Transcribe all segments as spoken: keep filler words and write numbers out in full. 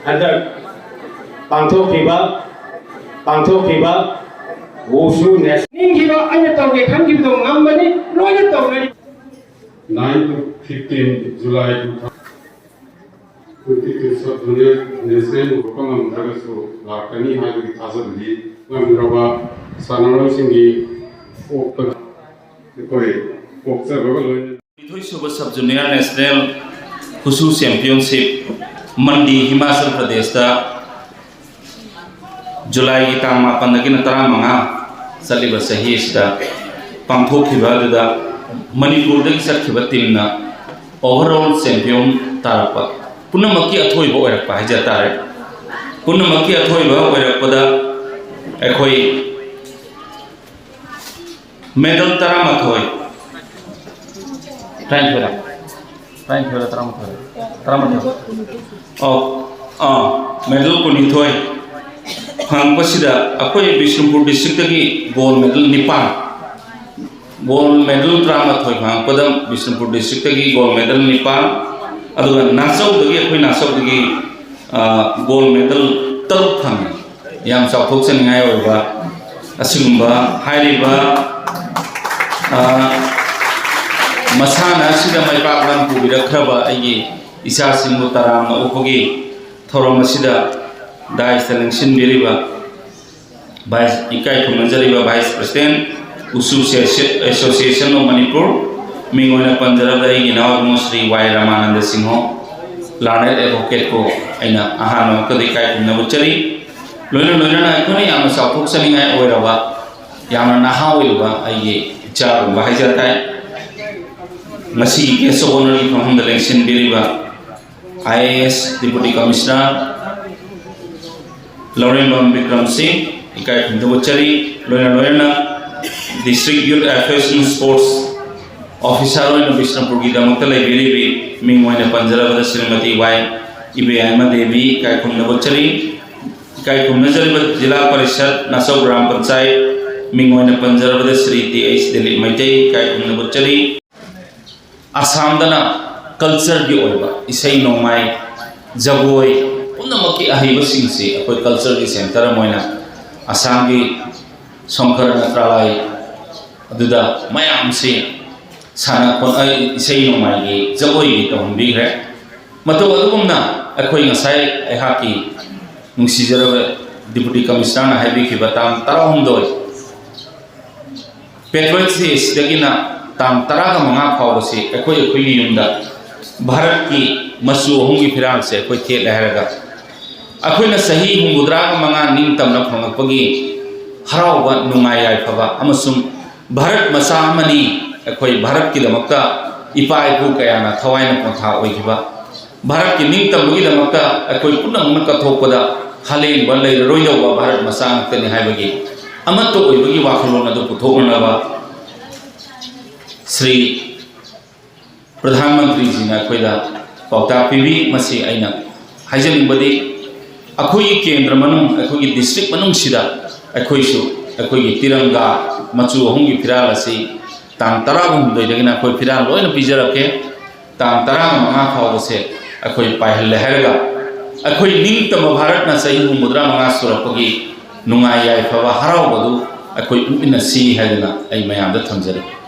ꯍꯟꯗꯛ ꯄꯥꯡꯊꯣꯛꯈꯤꯕ ꯄꯥꯡꯊꯣꯛꯈꯤꯕ ꯋꯨꯁꯨ ꯅꯦꯁ- ꯅꯤꯡꯈꯤꯕ ꯑꯩꯅ ꯇꯧꯒꯦ ꯈꯟꯈꯤꯕꯗꯣ ꯉꯝꯕꯅꯤ꯫ ꯂꯣꯏꯅ ꯇꯧꯅꯔꯤ꯫ Nine to fifteen July two thousand twenty-two sub zonal national ꯎꯔꯛꯄ ꯉꯝꯗ꯭ꯔꯒꯁꯨ ꯂꯥꯛꯀꯅꯤ ꯍꯥꯏꯕꯒꯤ ꯊꯥꯖꯕꯗꯤ ꯉꯝꯗ꯭ꯔꯕ ꯁꯥꯟꯅꯔꯣꯏꯁꯤꯡꯒꯤ ꯄꯣꯛꯄꯗ ꯑꯩꯈꯣꯏ ꯄꯣꯛꯆꯕꯒ ꯂꯣꯏꯅꯅ ꯅꯤꯊꯣꯏꯁꯨꯕ sub junior national wushu championship ꯃꯟꯗꯤ, Himachal ꯄ꯭ꯔꯗꯦꯁꯇ ꯖꯨꯂꯥꯏꯒꯤ ꯇꯥꯡ ꯃꯥꯄꯟꯗꯒꯤꯅ ꯇꯔꯥꯃꯉꯥ ꯆꯠꯂꯤꯕ ꯆꯍꯤ ꯑꯁꯤꯗ ꯄꯥꯡꯊꯣꯛꯈꯤꯕ ꯑꯗꯨꯗ ꯃꯅꯤꯄꯨꯔꯗꯒꯤ ꯆꯠꯈꯤꯕ ꯇꯤꯝꯅ overall champion ꯇꯥꯔꯛꯄ, ꯄꯨꯝꯅꯃꯛꯀꯤ ꯑꯊꯣꯏꯕ ꯑꯣꯏꯔꯛꯄ ꯍꯥꯏꯖ ꯇꯥꯔꯦ꯫ ꯄꯨꯝꯅꯃꯛꯀꯤ ꯑꯊꯣꯏꯕ ꯑꯣꯏꯔꯛꯄꯗ ꯑꯩꯈꯣꯏ medal ꯇꯔꯥꯃꯥꯊꯣꯏ, ꯇꯔꯥꯅꯤꯊꯣꯏꯔ? ꯇꯔꯥꯅꯤꯊꯣꯏꯔ, ꯇꯔꯥꯃꯥꯊꯣꯏꯔ? ꯇꯔꯥꯃꯥꯊꯣꯏ꯫ ꯑꯣ, ꯑꯥ, medal ꯀꯨꯟꯅꯤꯊꯣꯏ ꯐꯪꯉꯛꯄꯁꯤꯗ ꯑꯩꯈꯣꯏ ꯕꯤꯁꯅꯨꯄꯨꯔ districtꯇꯒꯤ gold medal ꯅꯤꯄꯥꯟ, gold medal ꯇꯔꯥꯃꯥꯊꯣꯏ ꯐꯪꯉꯛꯄꯗ ꯕꯤꯁꯅꯨꯄꯨꯔ districtꯇꯒꯤ gold medal ꯅꯤꯄꯥꯟ, ꯑꯗꯨꯒ ꯅꯥꯆꯧꯗꯒꯤ, ꯑꯩꯈꯣꯏ ꯅꯥꯆꯧꯗꯒꯤ, ꯑꯥ, gold medal ꯇꯔꯨꯛ ꯐꯪꯉꯤ꯫ ꯌꯥꯝ ꯆꯥꯎꯊꯣꯛꯆꯅꯤꯡꯉꯥꯏ ꯑꯣꯏꯕ ꯑꯁꯤꯒꯨꯝꯕ ꯍꯥꯏꯔꯤꯕ, ꯑ, ꯃꯁꯥꯟꯅ ꯑꯁꯤꯗ ꯃꯥꯏ ꯄꯥꯛꯅ ꯄꯨꯕꯤꯔꯛꯈ꯭ꯔꯕ ꯑꯩꯒꯤ ꯏꯆꯥꯁꯤꯡꯕꯨ ꯇꯔꯥꯝꯅ ꯑꯣꯛꯄꯒꯤ ꯊꯧꯔꯝ ꯑꯁꯤꯗ dais ꯇ ꯂꯦꯡꯁꯤꯟꯕꯤꯔꯤꯕ vice, ꯏꯀꯥꯏ ꯈꯨꯝꯅꯖꯔꯤꯕ vice president, Wushu Association of Manipur, ꯃꯤꯡ ꯑꯣꯏꯅ ꯄꯟꯖꯔꯕꯗ ꯑꯩꯒꯤ ꯏꯅꯥꯎ ꯏꯕꯨꯡꯉꯣ ꯁ꯭ꯔꯤ ꯋꯥꯏ ꯔꯃꯥꯅꯟꯗ ꯁꯤꯡꯍ, learned advocate ꯄꯨ ꯑꯩꯅ ꯑꯍꯥꯟꯕ ꯃꯛꯇꯗ ꯏꯀꯥꯏ ꯈꯨꯝꯅꯕ ꯎꯠꯆꯔꯤ꯫ ꯂꯣꯏꯅ ꯂꯣꯏꯅꯅ ꯑꯩꯈꯣꯏꯅ ꯌꯥꯝꯅ ꯆꯥꯎꯊꯣꯛꯆꯅꯤꯡꯉꯥꯏ ꯑꯣꯏꯔꯕ, ꯌꯥꯝꯅ ꯅꯍꯥ ꯑꯣꯏꯔꯤꯕ ꯑꯩꯒꯤ ꯏꯆꯥꯒꯨꯝꯕ ꯍꯥꯏꯖ ꯇꯥꯏ꯫ ꯉꯁꯤꯒꯤ guest of honour ꯒꯤ ꯐꯝꯐꯝꯗ ꯂꯦꯡꯁꯤꯟꯕꯤꯔꯤꯕ I A S Deputy Commissioner ꯂꯧꯔꯦꯝꯕꯝ ꯕꯤꯀ꯭ꯔꯝ ꯁꯤꯡ, ꯏꯀꯥꯏ ꯈꯨꯝꯅꯕ ꯎꯠꯆꯔꯤ꯫ ꯂꯣꯏꯅ ꯂꯣꯏꯅꯅ District Youth Affairs and Sports Officer ꯑꯣꯏꯅ ꯕꯤꯁꯅꯨꯄꯨꯔꯒꯤꯗꯃꯛꯇ ꯂꯩꯕꯤꯔꯤꯕꯤ, ꯃꯤꯡ ꯑꯣꯏꯅ ꯄꯟꯖꯔꯕꯗ ꯁ꯭ꯔꯤꯃꯇꯤ ꯋꯥꯏ ꯏꯕꯦꯌꯥꯏꯃ ꯗꯦꯕꯤ, ꯏꯀꯥꯏ ꯈꯨꯝꯅꯕ ꯎꯠꯆꯔꯤ꯫ ꯏꯀꯥꯏ ꯈꯨꯝꯅꯖꯔꯤꯕ ꯖꯤꯂꯥ ꯄꯔꯤꯁꯠ ꯅꯥꯆꯧ ꯒ꯭ꯔꯥꯝ ꯄꯟꯆꯥꯌꯠ, ꯃꯤꯡ ꯑꯣꯏꯅ ꯄꯟꯖꯔꯕꯗ ꯁ꯭ꯔꯤ ꯇꯤ ꯑꯩꯆ ꯗꯤꯂꯤꯞ ꯃꯩꯇꯩ, ꯏꯀꯥꯏ ꯈꯨꯝꯅꯕ ꯎꯠꯆꯔꯤ꯫ ꯑꯁꯥꯝꯗꯅ culture ꯒꯤ ꯑꯣꯏꯕ ꯏꯁꯩ ꯅꯣꯡꯃꯥꯏ, ꯖꯒꯣꯏ, ꯄꯨꯝꯅꯃꯛꯀꯤ ꯑꯍꯩꯕꯁꯤꯡꯁꯤ ꯑꯩꯈꯣꯏ ꯀꯜꯆꯔꯒꯤ ꯁꯦꯟꯇꯔ ꯑꯃ ꯑꯣꯏꯅ ꯑꯁꯥꯝꯒꯤ ꯁꯣꯡꯀꯔ ꯅꯇ꯭ꯔꯥꯂꯥꯏ ꯑꯗꯨꯗ ꯃꯌꯥꯝꯁꯤ ꯁꯥꯟꯅ ꯈꯣꯠꯅ ꯏꯁꯩ ꯅꯣꯡꯃꯥꯏꯒꯤ ꯖꯒꯣꯏꯒꯤ ꯇꯧꯍꯟꯕꯤꯈ꯭ꯔꯦ꯫ ꯃꯇꯧ ꯑꯗꯨꯒꯨꯝꯅ ꯑꯩꯈꯣꯏ ꯉꯁꯥꯏ ꯑꯩꯍꯥꯛꯀꯤ ꯅꯨꯡꯁꯤꯖꯔꯕ ꯗꯤꯄꯨꯇꯤ ꯀꯃꯤꯁꯅꯔꯅ ꯍꯥꯏꯕꯤꯈꯤꯕ ꯇꯥꯡ ꯇꯔꯥꯍꯨꯝꯗꯣꯏ ꯄꯦꯇ꯭ꯔꯣꯏꯠꯁꯤꯗꯒꯤꯅ ꯇꯥꯡ ꯇꯔꯥꯒ ꯃꯉꯥ ꯐꯥꯎꯕꯁꯤ ꯑꯩꯈꯣꯏ ꯑꯩꯈꯣꯏꯒꯤ ꯌꯨꯝꯗ ꯚꯥꯔꯠꯀꯤ ꯃꯆꯨ ꯑꯍꯨꯝꯒꯤ ꯐꯤꯔꯥꯜꯁꯦ ꯑꯩꯈꯣꯏ ꯊꯦꯠꯂꯦ ꯍꯥꯏꯔꯒ ꯑꯩꯈꯣꯏꯅ ꯆꯍꯤ ꯍꯨꯝꯐꯨꯇꯔꯥꯒ ꯃꯉꯥ ꯅꯤꯡꯇꯝꯅ ꯐꯪꯂꯛꯄꯒꯤ ꯍꯔꯥꯎꯕ, ꯅꯨꯡꯉꯥꯏ ꯌꯥꯏꯐꯕ ꯑꯃꯁꯨꯡ ꯚꯥꯔꯠ ꯃꯆꯥ ꯑꯃꯅꯤ, ꯑꯩꯈꯣꯏ ꯚꯥꯔꯠꯀꯤꯗꯃꯛꯇ ꯏꯄꯥ ꯏꯄꯨ ꯀꯌꯥꯅ ꯊꯋꯥꯏꯅ ꯄꯣꯟꯊꯥ ꯑꯣꯏꯈꯤꯕ, ꯚꯥꯔꯠꯀꯤ ꯅꯤꯡꯇꯝꯕꯒꯤꯗꯃꯛꯇ ꯑꯩꯈꯣꯏ ꯄꯨꯝꯅꯃꯛꯅ ꯀꯠꯊꯣꯛꯄꯗ ꯍꯥꯂꯦꯡꯕ ꯂꯩꯔꯔꯣꯏꯗꯧꯕ ꯚꯥꯔꯠ ꯃꯆꯥ ꯉꯥꯛꯇꯅꯤ ꯍꯥꯏꯕꯒꯤ ꯑꯃꯠꯇ ꯑꯣꯏꯕꯒꯤ ꯋꯥꯈꯜꯂꯣꯟ ꯑꯗꯨ ꯄꯨꯊꯣꯛꯅꯅꯕ ꯁ꯭ꯔꯤ ꯄ꯭ꯔꯙꯥꯟ ꯃꯟꯇ꯭ꯔꯤꯖꯤꯅ ꯑꯩꯈꯣꯏꯗ ꯄꯥꯎꯇꯥꯛ ꯄꯤꯕꯤ꯫ ꯃꯁꯤ ꯑꯩꯅ ꯍꯥꯏꯖꯅꯤꯡꯕꯗꯤ, ꯑꯩꯈꯣꯏꯒꯤ ꯀꯦꯟꯗ꯭ꯔ ꯃꯅꯨꯡ, ꯑꯩꯈꯣꯏꯒꯤ ꯗꯤꯁꯇ꯭ꯔꯤꯛ ꯃꯅꯨꯡꯁꯤꯗ ꯑꯩꯈꯣꯏꯁꯨ ꯑꯩꯈꯣꯏꯒꯤ ꯇꯤꯔꯪꯒꯥ ꯃꯆꯨ ꯑꯍꯨꯝꯒꯤ ꯐꯤꯔꯥꯜ ꯑꯁꯤ ꯇꯥꯡ ꯇꯔꯥꯍꯨꯝꯗꯣꯏꯗꯒꯤꯅ ꯑꯩꯈꯣꯏ ꯐꯤꯔꯥꯜ ꯂꯣꯏꯅ ꯄꯤꯖꯔꯛꯀꯦ꯫ ꯇꯥꯡ ꯇꯔꯥꯃꯉꯥ ꯐꯥꯎꯕꯁꯦ ꯑꯩꯈꯣꯏ ꯄꯥꯏꯍꯜꯂꯦ ꯍꯥꯏꯔꯒ, ꯑꯩꯈꯣꯏ ꯅꯤꯡꯇꯝꯕ ꯚꯥꯔꯠꯅ ꯆꯍꯤ ꯍꯨꯝꯐꯨꯇꯔꯥ ꯃꯉꯥ ꯁꯨꯔꯛꯄꯒꯤ ꯅꯨꯡꯉꯥꯏ ꯌꯥꯏꯐꯕ ꯍꯔꯥꯎꯕꯗꯨ ꯑꯩꯈꯣꯏ ꯎꯠꯃꯤꯟꯅꯁꯤ ꯍꯥꯏꯗꯨꯅ ꯑꯩ ꯃꯌꯥꯝꯗ ꯊꯝꯖꯔꯤ꯫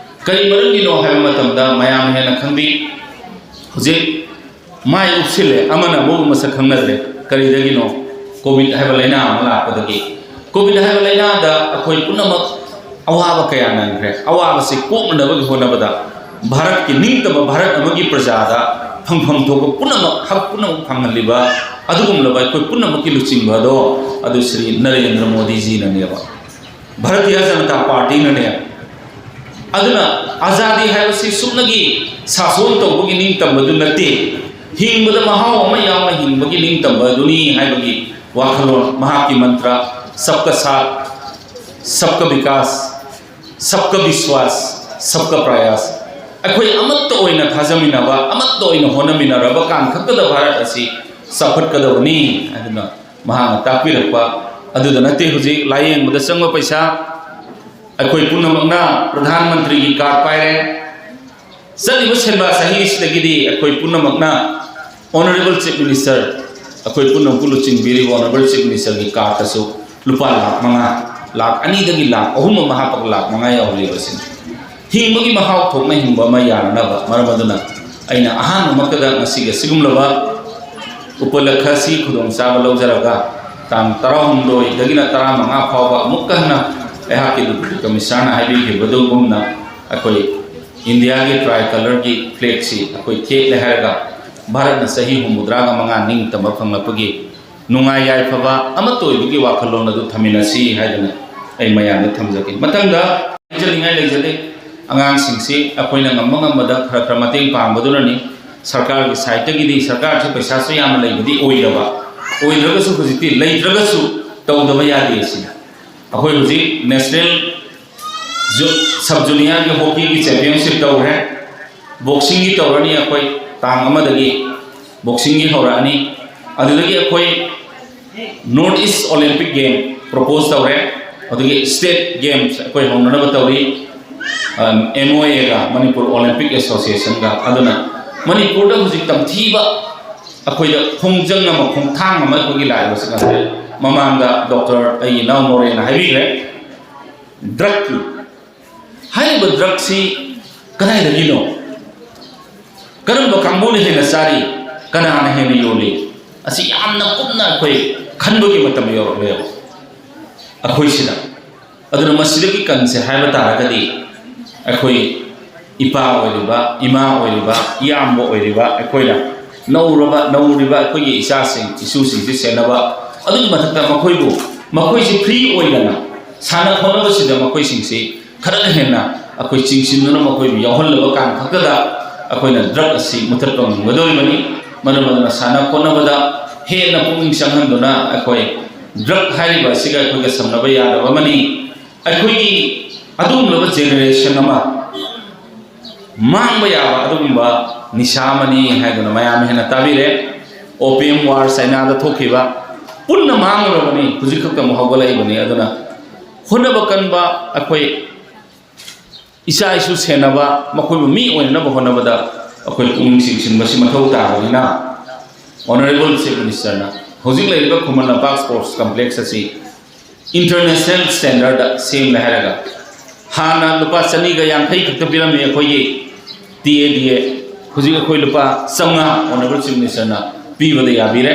ꯀꯔꯤ ꯃꯔꯝꯒꯤꯅꯣ ꯍꯥꯏꯕ ꯃꯇꯝꯗ, ꯃꯌꯥꯝ ꯍꯦꯟꯅ ꯈꯪꯕꯤ, ꯍꯧꯖꯤꯛ ꯃꯥꯏ ꯎꯞꯁꯤꯜꯂꯦ, ꯑꯃꯅ ꯑꯃꯕꯨ ꯃꯁꯛ ꯈꯪꯅꯗ꯭ꯔꯦ꯫ ꯀꯔꯤꯗꯒꯤꯅꯣ? ꯀꯣꯚꯤꯗ ꯍꯥꯏꯕ ꯂꯥꯏꯅꯥ ꯑꯃ ꯂꯥꯛꯄꯗꯒꯤ꯫ ꯀꯣꯚꯤꯗ ꯍꯥꯏꯕ ꯂꯥꯏꯅꯥꯗ ꯑꯩꯈꯣꯏ ꯄꯨꯝꯅꯃꯛ ꯑꯋꯥꯕ ꯀꯌꯥ ꯅꯪꯈ꯭ꯔꯦ꯫ ꯑꯋꯥꯕꯁꯤ ꯀꯣꯛꯅꯅꯕꯒꯤ ꯍꯣꯠꯅꯕꯗ ꯚꯥꯔꯠꯀꯤ ꯅꯤꯡꯇꯝꯕ ꯚꯥꯔꯠ ꯑꯃꯒꯤ ꯄ꯭ꯔꯖꯥꯗ ꯐꯪꯐꯝ ꯊꯣꯛꯄ ꯄꯨꯝꯅꯃꯛ, ꯍꯛ ꯄꯨꯝꯅꯃꯛ ꯐꯪꯍꯜꯂꯤꯕ ꯑꯗꯨꯒꯨꯝꯂꯕ ꯑꯩꯈꯣꯏ ꯄꯨꯝꯅꯃꯛꯀꯤ ꯂꯨꯆꯤꯡꯕ ꯑꯗꯣ ꯑꯗꯨ ꯁ꯭ꯔꯤ ꯅꯔꯦꯟꯗ꯭ꯔ ꯃꯣꯗꯤꯖꯤꯅꯅꯦꯕ꯫ ꯚꯥꯔꯇꯤꯌ ꯖꯅꯇꯥ ꯄꯥꯔꯇꯤꯅꯅꯦ꯫ ꯑꯗꯨꯅ ꯑꯖꯥꯗꯤ ꯍꯥꯏꯕꯁꯤ ꯁꯨꯞꯅꯒꯤ ꯁꯥꯁꯣꯟ ꯇꯧꯕꯒꯤ ꯅꯤꯡꯇꯝꯕꯗꯨ ꯅꯠꯇꯦ, ꯍꯤꯡꯕꯗ ꯃꯍꯥꯎ ꯑꯃ ꯌꯥꯎꯅ ꯍꯤꯡꯕꯒꯤ ꯅꯤꯡꯇꯝꯕ ꯑꯗꯨꯅꯤ ꯍꯥꯏꯕꯒꯤ ꯋꯥꯈꯜꯂꯣꯟ, ꯃꯍꯥꯛꯀꯤ ꯃꯟꯇ꯭ꯔ, ꯁꯕꯀ ꯁꯥꯊ, ꯁꯕꯀ ꯕꯤꯀꯥꯁ, ꯁꯕꯀ ꯕꯤꯁ꯭ꯋꯥꯁ, ꯁꯕꯀ ꯄ꯭ꯔꯌꯥꯁ꯫ ꯑꯩꯈꯣꯏ ꯑꯃꯠꯇ ꯑꯣꯏꯅ ꯊꯥꯖꯃꯤꯟꯅꯕ, ꯑꯃꯠꯇ ꯑꯣꯏꯅ ꯍꯣꯠꯅꯃꯤꯟꯅꯔꯕ ꯀꯥꯟ ꯈꯛꯇꯗ ꯚꯥꯔꯠ ꯑꯁꯤ ꯆꯥꯎꯈꯠꯀꯗꯕꯅꯤ ꯍꯥꯏꯗꯨꯅ ꯃꯍꯥꯛꯅ ꯇꯥꯛꯄꯤꯔꯛꯄ ꯑꯗꯨꯗ ꯅꯠꯇꯦ꯫ ꯍꯧꯖꯤꯛ ꯂꯥꯌꯦꯡꯕꯗ ꯆꯪꯕ ꯄꯩꯁꯥ, ꯑꯩꯈꯣꯏ ꯄꯨꯝꯅꯃꯛꯅ ꯄ꯭ꯔꯙꯥꯟ ꯃꯟꯇ꯭ꯔꯤꯒꯤ ꯀꯥꯔꯗ ꯄꯥꯏꯔꯦ꯫ ꯆꯠꯂꯤꯕ ꯁꯦꯟꯕꯥ ꯆꯍꯤ ꯑꯁꯤꯗꯒꯤꯗꯤ ꯑꯩꯈꯣꯏ ꯄꯨꯝꯅꯃꯛꯅ Honourable Chief Minister ꯑꯩꯈꯣꯏ ꯄꯨꯝꯅꯃꯛꯄꯨ ꯂꯨꯆꯤꯡꯕꯤꯔꯤꯕ Honourable Chief Minister ꯒꯤ card ꯇꯁꯨ ꯂꯨꯄꯥ ꯂꯥꯈ ꯃꯉꯥ, ꯂꯥꯈ ꯑꯅꯤꯗꯒꯤ ꯂꯥꯈ ꯑꯍꯨꯝ ꯑꯃ ꯍꯥꯞꯄꯒ ꯂꯥꯈ ꯃꯉꯥ ꯌꯧꯍꯜꯂꯤꯕꯁꯤꯅꯤ꯫ ꯍꯤꯡꯕꯒꯤ ꯃꯍꯥꯎ ꯊꯣꯛꯅ ꯍꯤꯡꯕ ꯑꯃ ꯌꯥꯅꯅꯕ꯫ ꯃꯔꯝ ꯑꯗꯨꯅ ꯑꯩꯅ ꯑꯍꯥꯟꯕꯃꯛꯇꯗ ꯉꯁꯤꯒꯤ ꯑꯁꯤꯒꯨꯝꯂꯕ ꯎꯄꯂꯛꯈ ꯑꯁꯤ ꯈꯨꯗꯣꯡꯆꯥꯕ ꯂꯧꯖꯔꯒ, ꯇꯥꯡ ꯇꯔꯥꯍꯨꯝꯗꯣꯏꯗꯒꯤꯅ ꯇꯔꯥꯃꯉꯥ ꯐꯥꯎꯕ ꯑꯃꯨꯛꯀ ꯍꯟꯅ ꯑꯩꯍꯥꯛꯀꯤ Deputy Commissioner ꯅ ꯍꯥꯏꯕꯤꯈꯤꯕꯗꯨꯒꯨꯝꯅ, ꯑꯩꯈꯣꯏ ꯏꯟꯗꯤꯌꯥꯒꯤ tricolour ꯒꯤ flag ꯁꯤ ꯑꯩꯈꯣꯏ ꯊꯦꯠꯂꯦ ꯍꯥꯏꯔꯒ, ꯚꯥꯔꯠꯅ ꯆꯍꯤ ꯍꯨꯝꯐꯨꯇꯔꯥꯒ ꯃꯉꯥ ꯅꯤꯡꯇꯝꯕ ꯐꯪꯂꯛꯄꯒꯤ ꯅꯨꯡꯉꯥꯏ ꯌꯥꯏꯐꯕ ꯑꯃꯠꯇ ꯑꯣꯏꯕꯒꯤ ꯋꯥꯈꯜꯂꯣꯟ ꯑꯗꯨ ꯊꯝꯃꯤꯟꯅꯁꯤ ꯍꯥꯏꯗꯅ ꯑꯩ ꯃꯌꯥꯝꯗ ꯊꯝꯖꯒꯦ꯫ ꯃꯊꯪꯗ ꯍꯥꯏꯖꯅꯤꯡꯉꯥꯏ ꯂꯩꯖꯗꯦ꯫ ꯑꯉꯥꯡꯁꯤꯡꯁꯤ ꯑꯩꯈꯣꯏꯅ ꯉꯝꯕ ꯉꯝꯕꯗ ꯈꯔ ꯈꯔ ꯃꯇꯦꯡ ꯄꯥꯡꯕꯗꯨꯅꯅꯤ꯫ ꯁꯔꯀꯥꯔꯒꯤ side ꯇꯒꯤꯗꯤ, ꯁꯔꯀꯥꯔꯁꯤ ꯄꯩꯁꯥꯁꯨ ꯌꯥꯝꯅ ꯂꯩꯕꯗꯤ ꯑꯣꯏꯗꯕ, ꯑꯣꯏꯗ꯭ꯔꯒꯁꯨ ꯍꯧꯖꯤꯛꯇꯤ ꯂꯩꯇ꯭ꯔꯒꯁꯨ ꯇꯧꯗꯕ ꯌꯥꯗꯦ ꯁꯤꯅꯤ꯫ ꯑꯩꯈꯣꯏ ꯍꯧꯖꯤꯛ national ju-, sub junior ꯒꯤ hockey ꯒꯤ championship ꯇꯧꯔꯦ, boxing ꯒꯤ ꯇꯧꯔꯅꯤ꯫ ꯑꯩꯈꯣꯏ ꯇꯥꯡ ꯑꯃꯗꯒꯤ boxing ꯒꯤ ꯍꯧꯔꯛꯑꯅꯤ꯫ ꯑꯗꯨꯗꯒꯤ ꯑꯩꯈꯣꯏ North East Olympic Game propose ꯇꯧꯔꯦ꯫ ꯑꯗꯨꯒꯤ state games ꯑꯩꯈꯣꯏ ꯍꯧꯅꯅꯕ ꯇꯧꯔꯤ꯫ ꯑꯝ, M O A ꯒ, Manipur Olympic Association ꯒ꯫ ꯑꯗꯨꯅ ꯃꯅꯤꯄꯨꯔꯗ ꯍꯧꯖꯤꯛ ꯇꯝꯊꯤꯕ ꯑꯩꯈꯣꯏꯗ ꯈꯣꯡꯖꯪ ꯑꯃ, ꯈꯣꯡꯊꯥꯡ ꯑꯃ ꯑꯩꯈꯣꯏꯒꯤ ꯂꯥꯛꯏꯕꯁꯤ ꯉꯁꯥꯏ ꯃꯃꯥꯡꯗ ꯗꯣꯛꯇꯔ ꯑꯩꯒꯤ ꯏꯅꯥꯎ ꯃꯣꯔꯦꯅ ꯍꯥꯏꯕꯤꯈ꯭ꯔꯦ꯫ Drug ꯀꯤ, ꯍꯥꯏꯔꯤꯕ drug ꯁꯤ ꯀꯗꯥꯏꯗꯒꯤꯅꯣ? ꯀꯔꯝꯕ ꯀꯥꯡꯕꯨꯅ ꯍꯦꯟꯅ ꯆꯥꯔꯤ? ꯀꯅꯥꯅ ꯍꯦꯟꯅ ꯌꯣꯜꯂꯤ? ꯑꯁꯤ ꯌꯥꯝꯅ ꯀꯨꯞꯅ ꯑꯩꯈꯣꯏ ꯈꯟꯕꯒꯤ ꯃꯇꯝ ꯌꯧꯔꯛꯂꯦꯕ ꯑꯩꯈꯣꯏꯁꯤꯗ꯫ ꯑꯗꯨꯅ ꯃꯁꯤꯗꯒꯤ ꯀꯟꯁꯦ ꯍꯥꯏꯕ ꯇꯥꯔꯒꯗꯤ, ꯑꯩꯈꯣꯏ ꯏꯄꯥ ꯑꯣꯏꯔꯤꯕ, ꯏꯃꯥ ꯑꯣꯏꯔꯤꯕ, ꯏꯌꯥꯝꯕ ꯑꯣꯏꯔꯤꯕ ꯑꯩꯈꯣꯏꯅ ꯅꯧꯔꯕ, ꯅꯧꯔꯤꯕ ꯑꯩꯈꯣꯏꯒꯤ ꯏꯆꯥꯁꯤꯡ, ꯏꯁꯨꯁꯤꯡꯁꯤ ꯁꯦꯟꯅꯕ, ꯑꯗꯨꯒꯤ ꯃꯊꯛꯇ ꯃꯈꯣꯏꯕꯨ, ꯃꯈꯣꯏꯁꯤ free ꯑꯣꯏꯗꯅ ꯁꯥꯟꯅ ꯈꯣꯠꯅꯕꯁꯤꯗ ꯃꯈꯣꯏꯁꯤꯡꯁꯤ ꯈꯔꯅ ꯍꯦꯟꯅ ꯑꯩꯈꯣꯏ ꯆꯤꯡꯁꯤꯟꯗꯨꯅ ꯃꯈꯣꯏꯕꯨ ꯌꯥꯎꯍꯜꯂꯕ ꯀꯥꯟ ꯈꯛꯇꯗ ꯑꯩꯈꯣꯏꯅ drug ꯑꯁꯤ ꯃꯨꯊꯠꯄ ꯉꯝꯒꯗꯧꯔꯤꯕꯅꯤ꯫ ꯃꯔꯝ ꯑꯗꯨꯅ ꯁꯥꯟꯅ ꯈꯣꯠꯅꯕꯗ ꯍꯦꯟꯅ ꯄꯨꯛꯅꯤꯡ ꯆꯪꯍꯟꯗꯨꯅ ꯑꯩꯈꯣꯏ drug ꯍꯥꯏꯔꯤꯕ ꯑꯁꯤꯒ ꯑꯩꯈꯣꯏꯒ ꯁꯝꯅꯕ ꯌꯥꯗꯕ ꯑꯃꯅꯤ꯫ ꯑꯩꯈꯣꯏꯒꯤ ꯑꯗꯨꯒꯨꯝꯂꯕ generation ꯑꯃ ꯃꯥꯡꯕ ꯌꯥꯕ ꯑꯗꯨꯒꯨꯝꯕ ꯅꯤꯁꯥ ꯑꯃꯅꯤ ꯍꯥꯏꯗꯨꯅ ꯃꯌꯥꯝ ꯍꯦꯟꯅ ꯇꯥꯕꯤꯔꯦ꯫ Opium war ꯆꯥꯏꯅꯥꯗ ꯊꯣꯛꯈꯤꯕ ꯄꯨꯟꯅ ꯃꯥꯡꯂꯨꯔꯕꯅꯤ, ꯍꯧꯖꯤꯛ ꯈꯛꯇ ꯑꯃꯨꯛ ꯍꯧꯒꯠꯂꯛꯏꯕꯅꯤ꯫ ꯑꯗꯨꯅ ꯍꯣꯠꯅꯕ ꯀꯟꯕ ꯑꯩꯈꯣꯏ ꯏꯆꯥ ꯏꯁꯨ ꯁꯦꯟꯅꯕ, ꯃꯈꯣꯏꯕꯨ ꯃꯤ ꯑꯣꯏꯅꯅꯕ ꯍꯣꯠꯅꯕꯗ ꯑꯩꯈꯣꯏ ꯄꯨꯛꯅꯤꯡ ꯆꯤꯡꯁꯤꯟꯕꯁꯤ ꯃꯊꯧ ꯇꯥꯕꯅꯤꯅ, Honourable Chief Minister ꯅ ꯍꯧꯖꯤꯛ ꯂꯩꯔꯤꯕ ꯈꯨꯃꯟ ꯂꯝꯄꯥꯛ Sports Complex ꯑꯁꯤ international standard ꯗ ꯁꯦꯝꯂꯦ ꯍꯥꯏꯔꯒ, ꯍꯥꯟꯅ ꯂꯨꯄꯥ ꯆꯅꯤꯒ ꯌꯥꯡꯈꯩ ꯈꯛꯇ ꯄꯤꯔꯝꯃꯤ ꯑꯩꯈꯣꯏꯒꯤ ꯇꯤ ꯑꯦ ꯗꯤ ꯑꯦ, ꯍꯧꯖꯤꯛ ꯑꯩꯈꯣꯏ ꯂꯨꯄꯥ ꯆꯥꯝꯃꯉꯥ Honourable Chief Minister ꯅ ꯄꯤꯕꯗ ꯌꯥꯕꯤꯔꯦ꯫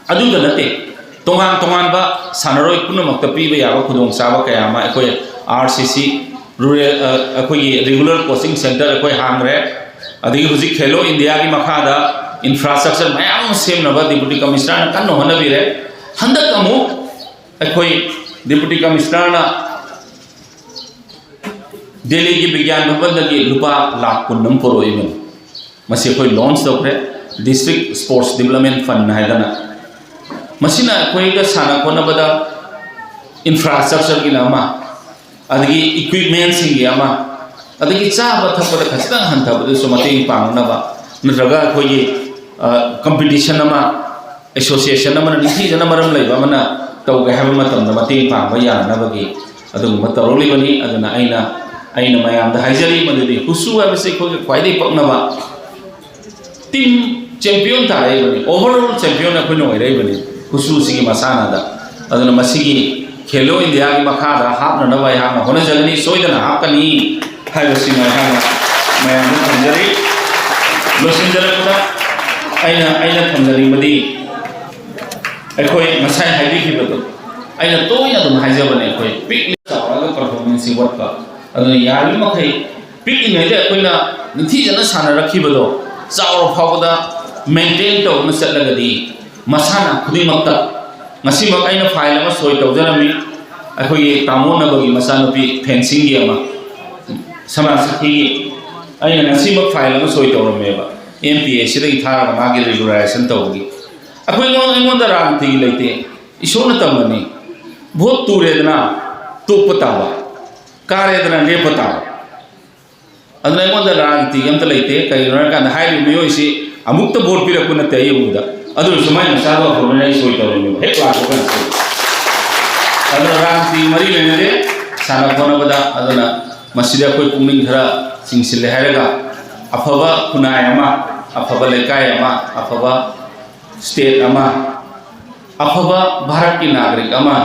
ꯑꯗꯨꯗ ꯅꯠꯇꯦ, ꯇꯣꯉꯥꯟ ꯇꯣꯉꯥꯟꯕ ꯁꯥꯟꯅꯔꯣꯏ ꯄꯨꯝꯅꯃꯛꯇ ꯄꯤꯕ ꯌꯥꯕ ꯈꯨꯗꯣꯡꯆꯥꯕ ꯀꯌꯥ ꯑꯃ ꯑꯩꯈꯣꯏ ꯑꯥꯔ ꯁꯤ ꯁꯤ ꯔꯨꯔꯦꯜ, ꯑ, ꯑꯩꯈꯣꯏꯒꯤ regular coaching centre ꯑꯩꯈꯣꯏ ꯍꯥꯡꯈ꯭ꯔꯦ꯫ ꯑꯗꯒꯤ ꯍꯧꯖꯤꯛ ꯈꯦꯂꯣ ꯏꯟꯗꯤꯌꯥꯒꯤ ꯃꯈꯥꯗ infrastructure ꯃꯌꯥꯝ ꯑꯃ ꯁꯦꯝꯅꯕ Deputy Commissioner ꯅ ꯀꯟꯅ ꯍꯣꯠꯅꯕꯤꯔꯦ꯫ ꯍꯟꯗꯛ ꯑꯃꯨꯛ ꯑꯩꯈꯣꯏ Deputy Commissioner ꯅ ꯗꯦꯜꯂꯤꯒꯤ ꯕꯤꯒ꯭ꯌꯥꯟ ꯚꯕꯟꯗꯒꯤ ꯂꯨꯄꯥ ꯂꯥꯈ ꯀꯨꯟ ꯑꯃ ꯄꯨꯔꯛꯏꯕꯅꯤ꯫ ꯃꯁꯤ ꯑꯩꯈꯣꯏ launch ꯇꯧꯈ꯭ꯔꯦ, District Sports Development Fund ꯍꯥꯏꯗꯅ꯫ ꯃꯁꯤꯅ ꯑꯩꯈꯣꯏꯗ ꯁꯥꯟꯅ ꯈꯣꯠꯅꯕꯗ infrastructure ꯒꯤꯅ ꯑꯃ, ꯑꯗꯒꯤ equipment ꯁꯤꯡꯒꯤ ꯑꯃ, ꯑꯗꯒꯤ ꯆꯥꯕ ꯊꯛꯄꯗ ꯈꯖꯤꯛꯇꯪ ꯍꯟꯊꯕꯗꯁꯨ ꯃꯇꯦꯡ ꯄꯥꯡꯅꯕ, ꯅꯠꯇ꯭ꯔꯒ ꯑꯩꯈꯣꯏꯒꯤ, ꯑ, competition ꯑꯃ, association ꯑꯃꯅ ꯅꯤꯡꯊꯤꯖꯅ ꯃꯔꯝ ꯂꯩꯕ ꯑꯃꯅ ꯇꯧꯒꯦ ꯍꯥꯏꯕ ꯃꯇꯝꯗ ꯃꯇꯦꯡ ꯄꯥꯡꯕ ꯌꯥꯅꯅꯕꯒꯤ ꯑꯗꯨꯒꯨꯝꯕ ꯇꯧꯔꯛꯂꯤꯕꯅꯤ꯫ ꯑꯗꯨꯅ ꯑꯩꯅ, ꯑꯩꯅ ꯃꯌꯥꯝꯗ ꯍꯥꯏꯖꯔꯤ ꯃꯗꯨꯗꯤ ꯍꯨꯁꯨ ꯍꯥꯏꯕꯁꯤ ꯑꯩꯈꯣꯏꯒꯤ ꯈ꯭ꯋꯥꯏꯗꯒꯤ ꯄꯛꯅꯕ team champion ꯇꯥꯔꯛꯏꯕꯅꯤ, overall champion ꯑꯩꯈꯣꯏꯅ ꯑꯣꯏꯔꯛꯏꯕꯅꯤ ꯍꯨꯁꯨꯁꯤꯒꯤ ꯃꯁꯥꯟꯅꯗ꯫ ꯑꯗꯨꯅ ꯃꯁꯤꯒꯤ ꯈꯦꯂꯣ ꯏꯟꯗꯤꯌꯥꯒꯤ ꯃꯈꯥꯗ ꯍꯥꯞꯅꯅꯕ ꯑꯩꯍꯥꯛꯅ ꯍꯣꯠꯅꯖꯒꯅꯤ, ꯁꯣꯏꯗꯅ ꯍꯥꯞꯀꯅꯤ ꯍꯥꯏꯕꯁꯤꯃ ꯑꯩꯍꯥꯛꯅ ꯃꯌꯥꯝꯗ ꯊꯝꯖꯔꯤ꯫ ꯂꯣꯏꯁꯤꯟꯖꯔꯛꯄꯗ ꯑꯩꯅ, ꯑꯩꯅ ꯊꯝꯖꯅꯤꯡꯕꯗꯤ, ꯑꯩꯈꯣꯏ ꯉꯁꯥꯏ ꯍꯥꯏꯕꯤꯈꯤꯕꯗꯣ ꯑꯩꯅ ꯇꯣꯏꯅ ꯑꯗꯨꯝ ꯍꯥꯏꯖꯕꯅꯦ, ꯑꯩꯈꯣꯏ ꯄꯤꯛꯅ ꯆꯥꯎꯔꯒ performance ꯁꯤ ꯋꯥꯠꯄ꯫ ꯑꯗꯨꯅ ꯌꯥꯔꯤꯕ ꯃꯈꯩ ꯄꯤꯛꯂꯤꯉꯩꯗ ꯑꯩꯈꯣꯏꯅ ꯅꯤꯡꯊꯤꯖꯅ ꯁꯥꯟꯅꯔꯛꯈꯤꯕꯗꯣ ꯆꯥꯎꯔ ꯐꯥꯎꯕꯗ maintain ꯇꯧꯗꯨꯅ ꯆꯠꯂꯒꯗꯤ ꯃꯁꯥꯟꯅ ꯈꯨꯗꯤꯡꯃꯛꯇ, ꯉꯁꯤꯃꯛ ꯑꯩꯅ file ꯑꯃ ꯁꯣꯏ ꯇꯧꯖꯔꯝꯃꯤ꯫ ꯑꯩꯈꯣꯏꯒꯤ ꯇꯥꯃꯣ ꯅꯕꯒꯤ ꯃꯆꯥꯅꯨꯄꯤ fencing ꯒꯤ ꯑꯃ, ꯁꯃꯥꯖ ꯁꯛꯇꯤꯒꯤ, ꯑꯩꯅ ꯉꯁꯤꯃꯛ file ꯑꯃ ꯁꯣꯏ ꯇꯧꯔꯝꯃꯦꯕ, M P S C ꯗꯒꯤ ꯊꯥꯔꯒ ꯃꯥꯒꯤ regularization ꯇꯧꯕꯒꯤ꯫ ꯑꯩꯈꯣꯏ, ꯑꯩꯉꯣꯟꯗ ꯔꯥꯖꯅꯤꯇꯤꯒꯤ ꯂꯩꯇꯦ, ꯏꯁꯣꯔꯅ ꯇꯝꯕꯅꯤ꯫ Vote ꯇꯨꯔꯦꯗꯅ ꯇꯣꯛꯄ ꯇꯥꯕ, ꯀꯥꯔꯦꯗꯅ ꯂꯦꯞꯄ ꯇꯥꯕ꯫ ꯑꯗꯨꯅ ꯑꯩꯉꯣꯟꯗ ꯔꯥꯖꯅꯤꯇꯤ ꯑꯝꯇ ꯂꯩꯇꯦ꯫ ꯀꯩꯒꯤꯅꯣ ꯍꯥꯏꯔꯀꯥꯟꯗ ꯍꯥꯏꯔꯤꯕ ꯃꯤꯑꯣꯏꯁꯤ ꯑꯃꯨꯛꯇ vote ꯄꯤꯔꯛꯄ ꯅꯠꯇꯦ ꯑꯩ ꯎꯕꯗ꯫ ꯑꯗꯨ ꯑꯣꯏꯔꯁꯨ ꯃꯥꯏ ꯃꯆꯥꯗꯣ ꯑꯐꯕꯅꯤꯅ ꯑꯩ ꯁꯣꯏ ꯇꯧꯔꯝꯃꯦꯕ ꯍꯦꯛ ꯂꯥꯛꯄ ꯀꯥꯟꯗ꯫ ꯑꯗꯨꯅ ꯔꯥꯖꯅꯤꯇꯤ ꯃꯔꯤ ꯂꯩꯅꯗꯦ ꯁꯥꯟꯅ ꯈꯣꯠꯅꯕꯗ꯫ ꯑꯗꯨꯅ ꯃꯁꯤꯗ ꯑꯩꯈꯣꯏ ꯄꯨꯛꯅꯤꯡ ꯈꯔ ꯆꯤꯡꯁꯤꯜꯂꯦ ꯍꯥꯏꯔꯒ ꯑꯐꯕ ꯈꯨꯟꯅꯥꯏ ꯑꯃ, ꯑꯐꯕ ꯂꯩꯀꯥꯏ ꯑꯃ, ꯑꯐꯕ ꯁ꯭ꯇꯦꯠ ꯑꯃ, ꯑꯐꯕ ꯚꯥꯔꯠꯀꯤ ꯅꯥꯒꯔꯤꯛ ꯑꯃ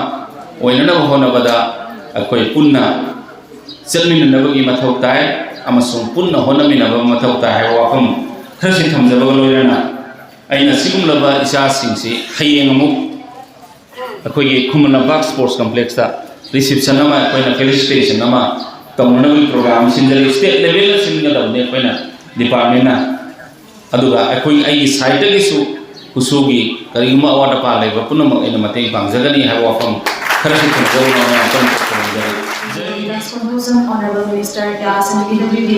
ꯑꯣꯏꯅꯅꯕ ꯍꯣꯠꯅꯕꯗ ꯑꯩꯈꯣꯏ ꯄꯨꯟꯅ ꯆꯠꯃꯤꯟꯅꯅꯕꯒꯤ ꯃꯊꯧ ꯇꯥꯏ ꯑꯃꯁꯨꯡ ꯄꯨꯟꯅ ꯍꯣꯠꯅꯃꯤꯟꯅꯕ ꯃꯊꯧ ꯇꯥꯏ ꯍꯥꯏꯕ ꯋꯥꯐꯝ ꯈꯔꯁꯤ ꯊꯝꯖꯕꯒ ꯂꯣꯏꯅꯅ, ꯑꯩꯅ ꯁꯤꯒꯨꯝꯂꯕ ꯏꯆꯥꯁꯤꯡꯁꯤ ꯍꯌꯦꯡ ꯑꯃꯨꯛ ꯑꯩꯈꯣꯏꯒꯤ ꯈꯨꯃꯟ ꯂꯝꯄꯥꯛ ꯁ꯭ꯄꯣꯔꯠꯁ ꯀꯝꯄ꯭ꯂꯦꯛꯁꯇ ꯔꯤꯁꯤꯞꯁꯟ ꯑꯃ, ꯑꯩꯈꯣꯏꯅ ꯐꯦꯂꯤꯁꯤꯇꯦꯁꯟ ꯑꯃ ꯇꯧꯅꯅꯕꯒꯤ ꯄ꯭ꯔꯣꯒ꯭ꯔꯥꯝ ꯁꯤꯟꯖꯔꯤ꯫ ꯁ꯭ꯇꯦꯠ ꯂꯦꯚꯦꯜꯗ ꯁꯤꯟꯒꯗꯕꯅꯤ ꯑꯩꯈꯣꯏꯅ ꯗꯤꯄꯥꯔꯠꯃꯦꯟꯅ꯫ ꯑꯗꯨꯒ ꯑꯩꯈꯣꯏ, ꯑꯩꯒꯤ ꯁꯥꯏꯠꯇꯒꯤꯁꯨ ꯀꯨꯁꯨꯒꯤ ꯀꯔꯤꯒꯨꯝꯕ ꯑꯋꯥꯠ ꯑꯄꯥ ꯂꯩꯕ ꯄꯨꯝꯅꯃꯛ ꯑꯩꯅ ꯃꯇꯦꯡ ꯄꯥꯡꯖꯒꯅꯤ ꯍꯥꯏꯕ ꯋꯥꯐꯝ ꯈꯔꯁꯨ ꯊꯝꯖꯔꯒ ꯃꯌꯥꯝ ꯄꯨꯝꯅꯃꯛ ꯈꯨꯔꯨꯝꯖꯔꯤ꯫ Next conversation, Honorable Minister K. Sangvi W D.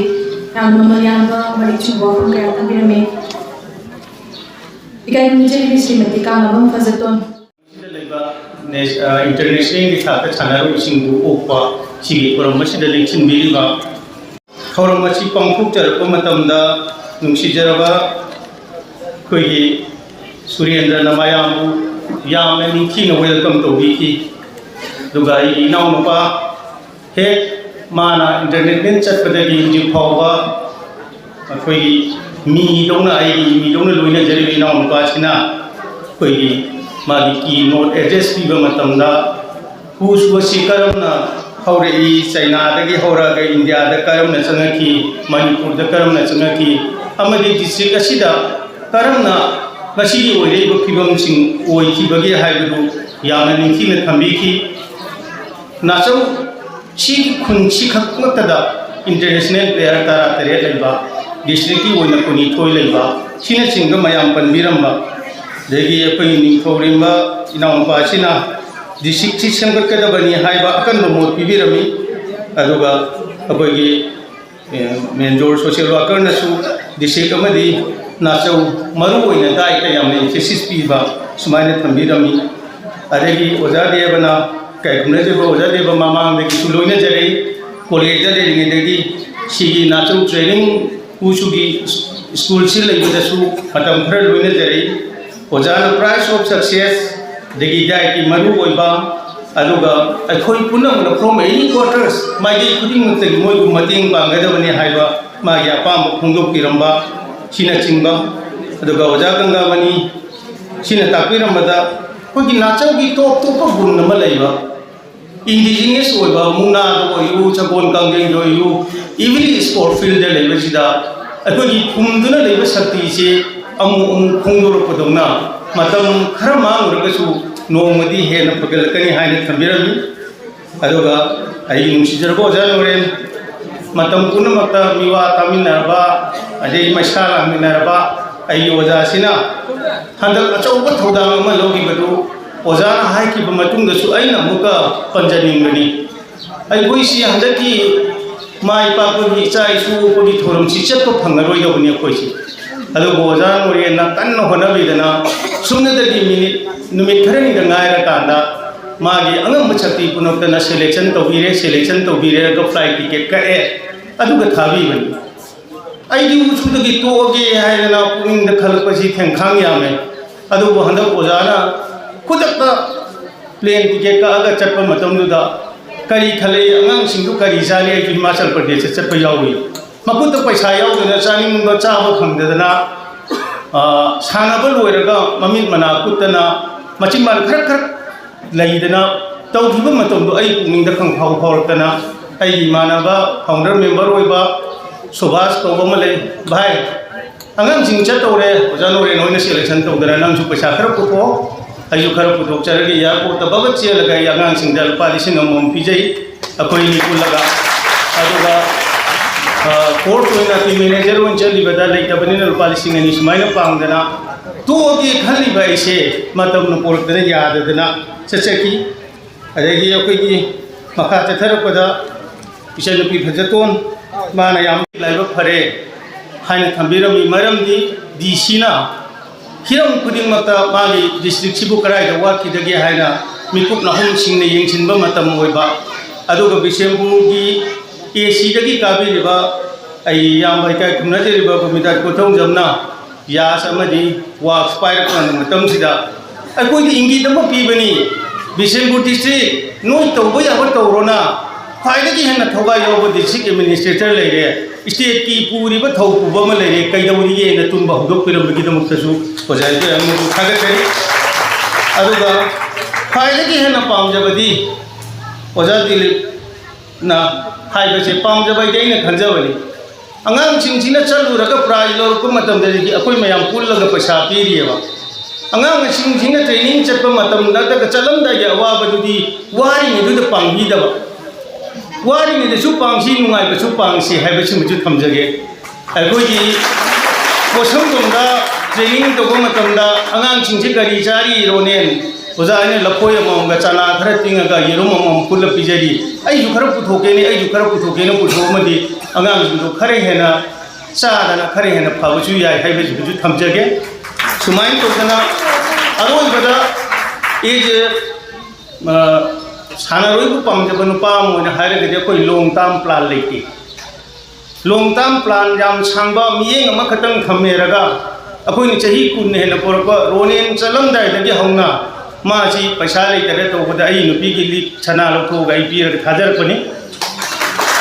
ꯌꯥꯝꯅ ꯃꯃꯜ ꯌꯥꯝꯕ ꯃꯔꯤꯛ ꯆꯨꯝꯕ ꯋꯥꯐꯝ ꯀꯌꯥ ꯊꯝꯕꯤꯔꯝꯃꯤ꯫ ꯏꯀꯥꯏ ꯈꯨꯝꯅꯖꯔꯤꯕꯤ ꯁ꯭ꯔꯤꯃꯇꯤ ꯀꯥꯡꯉꯕꯝ ꯐꯖꯇꯣꯟ꯫ ꯁꯤꯗ ꯂꯩꯕ ꯅꯦꯁ-, ꯑ, ꯏꯟꯇꯔꯅꯦꯁꯅꯦꯜꯒꯤ ꯊꯥꯛꯇ ꯁꯥꯟꯅꯔꯣꯏꯁꯤꯡꯕꯨ ꯑꯣꯛꯄ ꯁꯤꯒꯤ ꯊꯧꯔꯝ ꯑꯁꯤꯗ ꯂꯦꯡꯁꯤꯟꯕꯤꯔꯤꯕ ꯊꯧꯔꯝ ꯑꯁꯤ ꯄꯥꯡꯊꯣꯛꯆꯔꯛꯄ ꯃꯇꯝꯗ ꯅꯨꯡꯁꯤꯖꯔꯕ ꯑꯩꯈꯣꯏꯒꯤ ꯁꯨꯔꯦꯟꯗ꯭ꯔꯅ ꯃꯌꯥꯝꯕꯨ ꯌꯥꯝꯅ ꯅꯤꯡꯊꯤꯅ ꯋꯦꯜꯀꯝ ꯇꯧꯕꯤꯈꯤ꯫ ꯑꯗꯨꯒ ꯑꯩꯒꯤ ꯏꯅꯥꯎꯅꯨꯄꯥ ꯍꯦꯛ ꯃꯥꯅ ꯏꯟꯇꯔꯅꯦꯁꯅꯦꯜ ꯆꯠꯄꯗꯒꯤ ꯍꯧꯖꯤꯛ ꯐꯥꯎꯕ ꯑꯩꯈꯣꯏꯒꯤ ꯃꯤꯗꯧꯅ, ꯑꯩꯒꯤ ꯃꯤꯗꯧꯅ ꯂꯣꯏꯅꯖꯔꯤꯕ ꯏꯅꯥꯎꯅꯨꯄꯥꯁꯤꯅ ꯑꯩꯈꯣꯏꯒꯤ ꯃꯥꯒꯤ ꯀꯤ ꯅꯣꯠ ꯑꯦꯗ꯭ꯔꯦꯁ ꯄꯤꯕ ꯃꯇꯝꯗ ꯋꯨꯁꯨ ꯑꯁꯤ ꯀꯔꯝꯅ ꯍꯧꯔꯛꯏ, ꯆꯩꯅꯥꯗꯒꯤ ꯍꯧꯔꯛꯑꯒ ꯏꯟꯗꯤꯌꯥꯗ ꯀꯔꯝꯅ ꯆꯪꯉꯛꯈꯤ, ꯃꯅꯤꯄꯨꯔꯗ ꯀꯔꯝꯅ ꯆꯪꯉꯛꯈꯤ, ꯑꯃꯗꯤ ꯗꯤꯁꯇ꯭ꯔꯤꯛ ꯑꯁꯤꯗ ꯀꯔꯝꯅ ꯉꯁꯤꯒꯤ ꯑꯣꯏꯔꯛꯏꯕ ꯐꯤꯕꯝꯁꯤꯡ ꯑꯣꯏꯈꯤꯕꯒꯦ ꯍꯥꯏꯕꯗꯨ ꯌꯥꯝꯅ ꯅꯤꯡꯊꯤꯅ ꯊꯝꯕꯤꯈꯤ꯫ ꯅꯥꯆꯧ ꯁꯤꯒꯤ ꯈꯨꯟꯁꯤ ꯈꯛꯃꯛꯇꯗ ꯏꯟꯇꯔꯅꯦꯁꯅꯦꯜ ꯄ꯭ꯂꯦꯌꯔ ꯇꯔꯥ ꯇꯔꯦꯠ ꯂꯩꯕ, ꯗꯤꯁꯇ꯭ꯔꯤꯛꯀꯤ ꯑꯣꯏꯅ ꯀꯨꯟꯅꯤꯊꯣꯏ ꯂꯩꯕ, ꯁꯤꯅꯆꯤꯡꯕ ꯃꯌꯥꯝ ꯄꯟꯕꯤꯔꯝꯕ, ꯑꯗꯒꯤ ꯑꯩꯈꯣꯏꯒꯤ ꯅꯤꯡꯊꯧꯔꯦꯝꯕ ꯏꯅꯥꯎꯅꯨꯄꯥ ꯑꯁꯤꯅ ꯗꯤꯁꯇ꯭ꯔꯤꯛꯁꯤ ꯁꯦꯝꯒꯠꯀꯗꯕꯅꯤ ꯍꯥꯏꯕ ꯑꯀꯟꯕ ꯃꯣꯠ ꯄꯤꯕꯤꯔꯝꯃꯤ꯫ ꯑꯗꯨꯒ ꯑꯩꯈꯣꯏꯒꯤ, ꯑꯦ, ꯃꯦꯟꯖꯣꯔ ꯁꯣꯁꯤꯌꯦꯜ ꯋꯥꯀꯔꯅꯁꯨ ꯗꯤꯁꯇ꯭ꯔꯤꯛ ꯑꯃꯗꯤ ꯅꯥꯆꯧ ꯃꯔꯨ ꯑꯣꯏꯅ ꯗꯥꯏꯠꯇ ꯌꯥꯝꯅ ꯏꯝꯐꯦꯁꯤꯁ ꯄꯤꯕ ꯁꯨꯃꯥꯏꯅ ꯊꯝꯕꯤꯔꯝꯃꯤ꯫ ꯑꯗꯒꯤ ꯑꯣꯖꯥ ꯗꯦꯕꯅ, ꯀꯩꯒꯨꯝꯅꯖꯕ ꯑꯣꯖꯥ ꯗꯦꯕ ꯃꯃꯥꯡꯗꯒꯤꯁꯨ ꯂꯣꯏꯅꯖꯔꯛꯏ꯫ ꯀꯣꯂꯦꯖꯇ ꯂꯩꯔꯤꯉꯩꯗꯒꯤ ꯁꯤꯒꯤ ꯅꯥꯆꯧ ꯇ꯭ꯔꯦꯅꯤꯡ ꯋꯨꯁꯨꯒꯤ ꯁ꯭ꯀꯨꯜꯁꯤ ꯂꯩꯕꯗꯁꯨ ꯃꯇꯝ ꯈꯔ ꯂꯣꯏꯅꯖꯔꯛꯏ꯫ ꯑꯣꯖꯥꯅ price of success, ꯑꯗꯒꯤ ꯗꯥꯏꯠꯀꯤ ꯃꯔꯨ ꯑꯣꯏꯕ, ꯑꯗꯨꯒ ꯑꯩꯈꯣꯏ ꯄꯨꯝꯅꯃꯛꯅ from any quarters ꯃꯥꯏꯀꯩ ꯈꯨꯗꯤꯡꯃꯛꯇꯒꯤ ꯃꯣꯏꯕꯨ ꯃꯇꯦꯡ ꯄꯥꯡꯒꯗꯕꯅꯤ ꯍꯥꯏꯕ ꯃꯥꯒꯤ ꯑꯄꯥꯝꯕ ꯐꯣꯡꯗꯣꯛꯄꯤꯔꯝꯕ ꯁꯤꯅꯆꯤꯡꯕ, ꯑꯗꯨꯒ ꯑꯣꯖꯥ ꯒꯪꯒꯥꯃꯅꯤ ꯁꯤꯅ ꯇꯥꯛꯄꯤꯔꯝꯕꯗ ꯑꯩꯈꯣꯏꯒꯤ ꯅꯥꯆꯧꯒꯤ ꯇꯣꯞ ꯇꯣꯞꯄ ꯒꯨꯟ ꯑꯃ ꯂꯩꯕ, ꯏꯟꯗꯤꯖꯤꯅꯁ ꯑꯣꯏꯕ, ꯃꯨꯛꯅꯥꯗ ꯑꯣꯏꯌꯨ, ꯁꯒꯣꯜ ꯀꯥꯡꯖꯩꯗ ꯑꯣꯏꯌꯨ, ꯏꯚꯔꯤ ꯁ꯭ꯄꯣꯔꯠ ꯐꯤꯜꯗ ꯂꯩꯕꯁꯤꯗ ꯑꯩꯈꯣꯏꯒꯤ ꯐꯨꯝꯗꯨꯅ ꯂꯩꯕ ꯁꯛꯇꯤꯁꯤ ꯑꯃꯨꯛ ꯑꯃꯨꯛ ꯐꯣꯡꯗꯣꯔꯛꯄꯗꯧꯅ ꯃꯇꯝ ꯈꯔ ꯃꯥꯡꯂꯨꯔꯒꯁꯨ ꯅꯣꯡꯃꯗꯤ ꯍꯦꯟꯅ ꯐꯒꯠꯂꯛꯀꯅꯤ ꯍꯥꯏꯅ ꯊꯝꯕꯤꯔꯝꯃꯤ꯫ ꯑꯗꯨꯒ ꯑꯩꯒꯤ ꯅꯨꯡꯁꯤꯖꯔꯕ ꯑꯣꯖꯥ ꯅꯣꯔꯦꯟ, ꯃꯇꯝ ꯄꯨꯝꯅꯃꯛꯇ ꯃꯤꯋꯥ ꯇꯥꯃꯤꯟꯅꯔꯕ, ꯑꯗꯩ ꯃꯩꯁꯥ ꯂꯥꯡꯃꯤꯟꯅꯔꯕ ꯑꯩꯒꯤ ꯑꯣꯖꯥꯁꯤꯅ ꯍꯟꯗꯛ ꯑꯆꯧꯕ ꯊꯧꯗꯥꯡ ꯑꯃ ꯂꯧꯈꯤꯕꯗꯨ ꯑꯣꯖꯥꯅ ꯍꯥꯏꯈꯤꯕ ꯃꯇꯨꯡꯗꯁꯨ ꯑꯩꯅ ꯑꯃꯨꯛꯀ ꯄꯟꯖꯅꯤꯡꯕꯅꯤ꯫ ꯑꯩꯈꯣꯏꯁꯤ ꯍꯟꯗꯛꯀꯤ ꯃꯥꯏ ꯄꯥꯛꯄꯒꯤ ꯏꯆꯥ ꯏꯁꯨ ꯄꯣꯛꯄꯒꯤ ꯊꯧꯔꯝꯁꯤ ꯆꯠꯄ ꯐꯪꯉꯔꯣꯏꯗꯕꯅꯤ ꯑꯩꯈꯣꯏꯁꯤ꯫ ꯑꯗꯨꯕꯨ ꯑꯣꯖꯥ ꯅꯣꯔꯦꯟꯅ ꯀꯟꯅ ꯍꯣꯠꯅꯕꯤꯗꯅ ꯁꯨꯞꯅꯇꯒꯤ ꯃꯤꯅꯤꯠ, ꯅꯨꯃꯤꯠ ꯈꯔꯅꯤꯗ ꯉꯥꯏꯔꯀꯥꯟꯗ ꯃꯥꯒꯤ ꯑꯉꯝꯕ ꯁꯛꯇꯤ ꯄꯨꯝꯅꯃꯛꯇꯅ ꯁꯦꯂꯦꯛꯁꯟ ꯇꯧꯕꯤꯔꯦ, ꯁꯦꯂꯦꯛꯁꯟ ꯇꯧꯕꯤꯔꯦ, ꯑꯗꯨꯒ ꯐ꯭ꯂꯥꯏꯠ ꯇꯤꯀꯦꯠ ꯀꯛꯑꯦ, ꯑꯗꯨꯒ ꯊꯥꯕꯤꯕꯅꯤ꯫ ꯑꯩꯗꯤ ꯎꯁꯨꯗꯒꯤ ꯇꯣꯛꯑꯒꯦ ꯍꯥꯏꯗꯅ ꯄꯨꯛꯅꯤꯡꯗ ꯈꯜꯂꯛꯄꯁꯤ ꯊꯦꯡꯈꯥꯡ ꯌꯥꯝꯃꯦ꯫ ꯑꯗꯨꯕꯨ ꯍꯟꯗꯛ ꯑꯣꯖꯥꯅ ꯈꯨꯗꯛꯇ ꯄ꯭ꯂꯦꯟ ꯇꯤꯀꯦꯠ ꯀꯛꯑꯒ ꯆꯠꯄ ꯃꯇꯝꯗꯨꯗ ꯀꯔꯤ ꯈꯜꯂꯛꯏ, ꯑꯉꯥꯡꯁꯤꯡꯗꯨ ꯀꯔꯤ ꯆꯥꯔꯤ? ꯑꯩꯁꯨ ꯍꯤꯃꯥꯆꯜ ꯄ꯭ꯔꯗꯦꯁꯇ ꯆꯠꯄ ꯌꯥꯎꯏ꯫ ꯃꯈꯨꯠꯇ ꯄꯩꯁꯥ ꯌꯥꯎꯗꯅ ꯆꯥꯅꯤꯡꯕ ꯆꯥꯕ ꯐꯪꯗꯗꯅ, ꯑ, ꯁꯥꯟꯅꯕ ꯂꯣꯏꯔꯒ ꯃꯃꯤꯠ ꯃꯅꯥ ꯀꯨꯠꯇꯅ ꯃꯆꯤꯟ ꯃꯥꯟ ꯈꯔ ꯈꯔ ꯂꯩꯗꯅ ꯇꯧꯈꯤꯕ ꯃꯇꯝꯗꯣ ꯑꯩ ꯄꯨꯛꯅꯤꯡꯗ ꯈꯪꯐꯥꯎ ꯐꯥꯎꯔꯛꯇꯅ ꯑꯩꯒꯤ ꯏꯃꯥꯟꯅꯕ ꯐꯥꯎꯟꯗꯔ ꯃꯦꯝꯕꯔ ꯑꯣꯏꯕ ꯁꯨꯕꯥꯁ ꯀꯧꯕ ꯑꯃ ꯂꯩ, "ꯚꯥꯏ, ꯑꯉꯥꯡꯁꯤꯡ ꯆꯠꯇꯧꯔꯦ, ꯑꯣꯖꯥ ꯅꯣꯔꯦꯟ ꯍꯣꯏꯅ ꯁꯦꯂꯦꯛꯁꯟ ꯇꯧꯗꯅ ꯅꯪꯁꯨ ꯄꯩꯁꯥ ꯈꯔ ꯄꯨꯊꯣꯛꯑꯣ, ꯑꯩꯁꯨ ꯈꯔ ꯄꯨꯊꯣꯛꯆꯔꯒꯦ"꯫ ꯑꯦꯌꯥꯔꯄꯣꯔꯠꯇ ꯕꯕꯠ ꯆꯦꯜꯂꯒ ꯑꯩ ꯑꯉꯥꯡꯁꯤꯡꯗ ꯂꯨꯄꯥ ꯂꯤꯁꯤꯡ ꯑꯃꯃꯝ ꯄꯤꯖꯩ ꯑꯩꯈꯣꯏ ꯑꯅꯤ ꯄꯨꯜꯂꯒ꯫ ꯑꯗꯨꯒ, ꯑ, ꯀꯣꯔꯁ ꯑꯣꯏꯅ ꯇꯤꯝ ꯃꯦꯅꯦꯖꯔ ꯑꯣꯏꯅ ꯆꯠꯂꯤꯕꯗ ꯂꯩꯇꯕꯅꯤꯅ ꯂꯨꯄꯥ ꯂꯤꯁꯤꯡ ꯑꯅꯤ ꯁꯨꯃꯥꯏꯅ ꯄꯥꯡꯗꯅ ꯇꯣꯛꯑꯒꯦ ꯈꯜꯂꯤꯕ ꯑꯩꯁꯦ ꯃꯇꯝꯅ ꯄꯨꯔꯛꯇꯅ ꯌꯥꯗꯗꯅ ꯆꯠꯆꯈꯤ꯫ ꯑꯗꯒꯤ ꯑꯩꯈꯣꯏꯒꯤ ꯃꯈꯥ ꯆꯠꯊꯔꯛꯄꯗ ꯏꯆꯟꯅꯨꯄꯤ ꯐꯖꯇꯣꯟ, ꯃꯥꯅ ꯌꯥꯝ ꯂꯥꯏꯕꯛ ꯐꯔꯦ ꯍꯥꯏꯅ ꯊꯝꯕꯤꯔꯝꯃꯤ꯫ ꯃꯔꯝꯗꯤ ꯗꯤ ꯁꯤꯅ ꯍꯤꯔꯝ ꯈꯨꯗꯤꯡꯃꯛꯇ ꯃꯥꯒꯤ ꯗꯤꯁꯇ꯭ꯔꯤꯛꯁꯤꯕꯨ ꯀꯗꯥꯏꯗ ꯋꯥꯠꯈꯤꯗꯒꯦ ꯍꯥꯏꯅ ꯃꯤꯀꯨꯞ ꯅꯥꯍꯨꯝꯁꯤꯡꯅ ꯌꯦꯡꯁꯤꯟꯕ ꯃꯇꯝ ꯑꯣꯏꯕ, ꯑꯗꯨꯒ ꯕꯤꯁꯦꯝꯄꯨꯔꯒꯤ ꯑꯦ ꯁꯤꯗꯒꯤ ꯀꯥꯕꯤꯔꯤꯕ ꯑꯩ ꯏꯌꯥꯝꯕ ꯏꯀꯥꯏ ꯈꯨꯝꯅꯖꯔꯤꯕ ꯒꯣꯕꯤꯟꯗ ꯀꯣꯏꯊꯧꯖꯝꯅ ꯌꯥꯁ ꯑꯃꯗꯤ ꯋꯥꯛꯁ ꯄꯥꯏꯔꯛꯄ ꯃꯇꯝꯁꯤꯗ ꯑꯩꯈꯣꯏꯗ ꯏꯪꯒꯤꯠ ꯑꯃ ꯄꯤꯕꯅꯤ, "ꯕꯤꯁꯦꯝꯄꯨꯔ ꯗꯤꯁꯇ꯭ꯔꯤꯛ, ꯅꯣꯏ ꯇꯧꯕ ꯌꯥꯕ ꯇꯧꯔꯣꯅ, ꯈ꯭ꯋꯥꯏꯗꯒꯤ ꯍꯦꯟꯅ ꯊꯋꯥꯏ ꯌꯥꯎꯕ ꯗꯤꯁꯇ꯭ꯔꯤꯛ ꯑꯦꯗꯃꯤꯅꯤꯁꯇ꯭ꯔꯦꯇꯔ ꯂꯩꯔꯦ, ꯁ꯭ꯇꯦꯠꯀꯤ ꯄꯨꯔꯤꯕ ꯊꯧ ꯄꯨꯕ ꯑꯃ ꯂꯩꯔꯦ, ꯀꯩꯗꯧꯔꯤꯒꯦꯅ ꯇꯨꯝꯕ ꯍꯧꯗꯣꯛꯄꯤꯔꯝꯕꯒꯤꯗꯃꯛꯇꯁꯨ ꯑꯣꯖꯥ ꯑꯩꯈꯣꯏ ꯑꯃꯁꯨ ꯊꯥꯒꯠꯆꯔꯤ꯫ ꯑꯗꯨꯒ ꯈ꯭ꯋꯥꯏꯗꯒꯤ ꯍꯦꯟꯅ ꯄꯥꯝꯖꯕꯗꯤ ꯑꯣꯖꯥ ꯗꯤꯂꯤꯞꯅ ꯍꯥꯏꯕꯁꯦ ꯄꯥꯝꯖꯕ ꯍꯥꯏꯗꯤ ꯑꯩꯅ ꯈꯟꯖꯕꯅꯤ꯫ ꯑꯉꯥꯡꯁꯤꯡꯁꯤꯅ ꯆꯠꯂꯨꯔꯒ ꯄ꯭ꯔꯥꯏꯖ ꯂꯧꯔꯛꯄ ꯃꯇꯝꯗꯗꯤ ꯑꯩꯈꯣꯏ ꯃꯌꯥꯝ ꯄꯨꯜꯂꯒ ꯄꯩꯁꯥ ꯄꯤꯔꯤꯑꯕ꯫ ꯑꯉꯥꯡꯁꯤꯡꯁꯤꯅ ꯇ꯭ꯔꯦꯅꯤꯡ ꯆꯠꯄ ꯃꯇꯝ ꯅꯠꯇ꯭ꯔꯒ ꯆꯠꯂꯝꯗꯥꯏꯒꯤ ꯑꯋꯥꯕꯗꯨꯗꯤ ꯋꯥꯔꯤꯉꯩꯗꯨꯗ ꯄꯥꯡꯕꯤꯗꯕ꯫ ꯋꯥꯔꯤꯉꯩꯗꯁꯨ ꯄꯥꯡꯁꯤ, ꯅꯨꯡꯉꯥꯏꯕꯁꯨ ꯄꯥꯡꯁꯤ ꯍꯥꯏꯕꯁꯤꯃꯁꯨ ꯊꯝꯖꯒꯦ꯫ ꯑꯩꯈꯣꯏꯒꯤ ꯄꯣꯠꯁꯪꯕꯝꯗ ꯇ꯭ꯔꯦꯅꯤꯡ ꯇꯧꯕ ꯃꯇꯝꯗ ꯑꯉꯥꯡꯁꯤꯡꯁꯤ ꯀꯔꯤ ꯆꯥꯔꯤ, ꯔꯣꯅꯦꯟ? ꯑꯣꯖꯥ, ꯑꯩꯅ ꯂꯐꯣꯏ ꯑꯃꯃꯝꯒ ꯆꯅꯥ ꯈꯔ ꯇꯤꯡꯉꯒ ꯌꯦꯔꯨꯝ ꯑꯃꯃꯝ ꯐꯨꯠꯂ ꯄꯤꯖꯔꯤ꯫ ꯑꯩꯁꯨ ꯈꯔ ꯄꯨꯊꯣꯛꯀꯦꯅꯦ, ꯑꯩꯁꯨ ꯈꯔ ꯄꯨꯊꯣꯛꯀꯦꯅ ꯄꯨꯊꯣꯛꯑꯃꯗꯤ ꯑꯉꯥꯡꯁꯤꯡꯗꯣ ꯈꯔ ꯍꯦꯟꯅ ꯆꯥꯗꯅ ꯈꯔ ꯍꯦꯟꯅ ꯐꯕꯁꯨ ꯌꯥꯏ ꯍꯥꯏꯕꯁꯤꯕꯨꯁꯨ ꯊꯝꯖꯒꯦ꯫ ꯁꯨꯃꯥꯏꯅ ꯇꯧꯗꯅ ꯑꯔꯣꯏꯕꯗ ꯑꯩꯁꯦ, ꯑ, ꯁꯥꯟꯅꯔꯣꯏꯕꯨ ꯄꯥꯝꯖꯕ ꯅꯨꯄꯥ ꯑꯃ ꯑꯣꯏꯅ ꯍꯥꯏꯔꯒꯗꯤ ꯑꯩꯈꯣꯏ ꯂꯣꯡ ꯇꯥꯝ ꯄ꯭ꯂꯥꯟ ꯂꯩꯇꯦ꯫ ꯂꯣꯡ ꯇꯥꯝ ꯄ꯭ꯂꯥꯟ ꯌꯥꯝ ꯁꯥꯡꯕ ꯃꯤꯠꯌꯦꯡ ꯑꯃꯈꯛꯇꯪ ꯊꯝꯃꯦꯔꯒ ꯑꯩꯈꯣꯏꯅ ꯆꯍꯤ ꯀꯨꯟ ꯍꯦꯟꯅ ꯄꯨꯔꯛꯄ ꯔꯣꯅꯦꯟ ꯆꯠꯂꯝꯗꯥꯏꯗꯒꯤ ꯍꯧꯅ ꯃꯥꯁꯤ ꯄꯩꯁꯥ ꯂꯩꯇꯔꯦ ꯇꯧꯕꯗ ꯑꯩ ꯅꯨꯄꯤꯒꯤ ꯂꯤꯛ ꯁꯅꯥ ꯂꯧꯊꯣꯛꯑꯒ ꯑꯩ ꯄꯤꯔꯒ ꯊꯥꯖꯔꯛꯄꯅꯤ꯫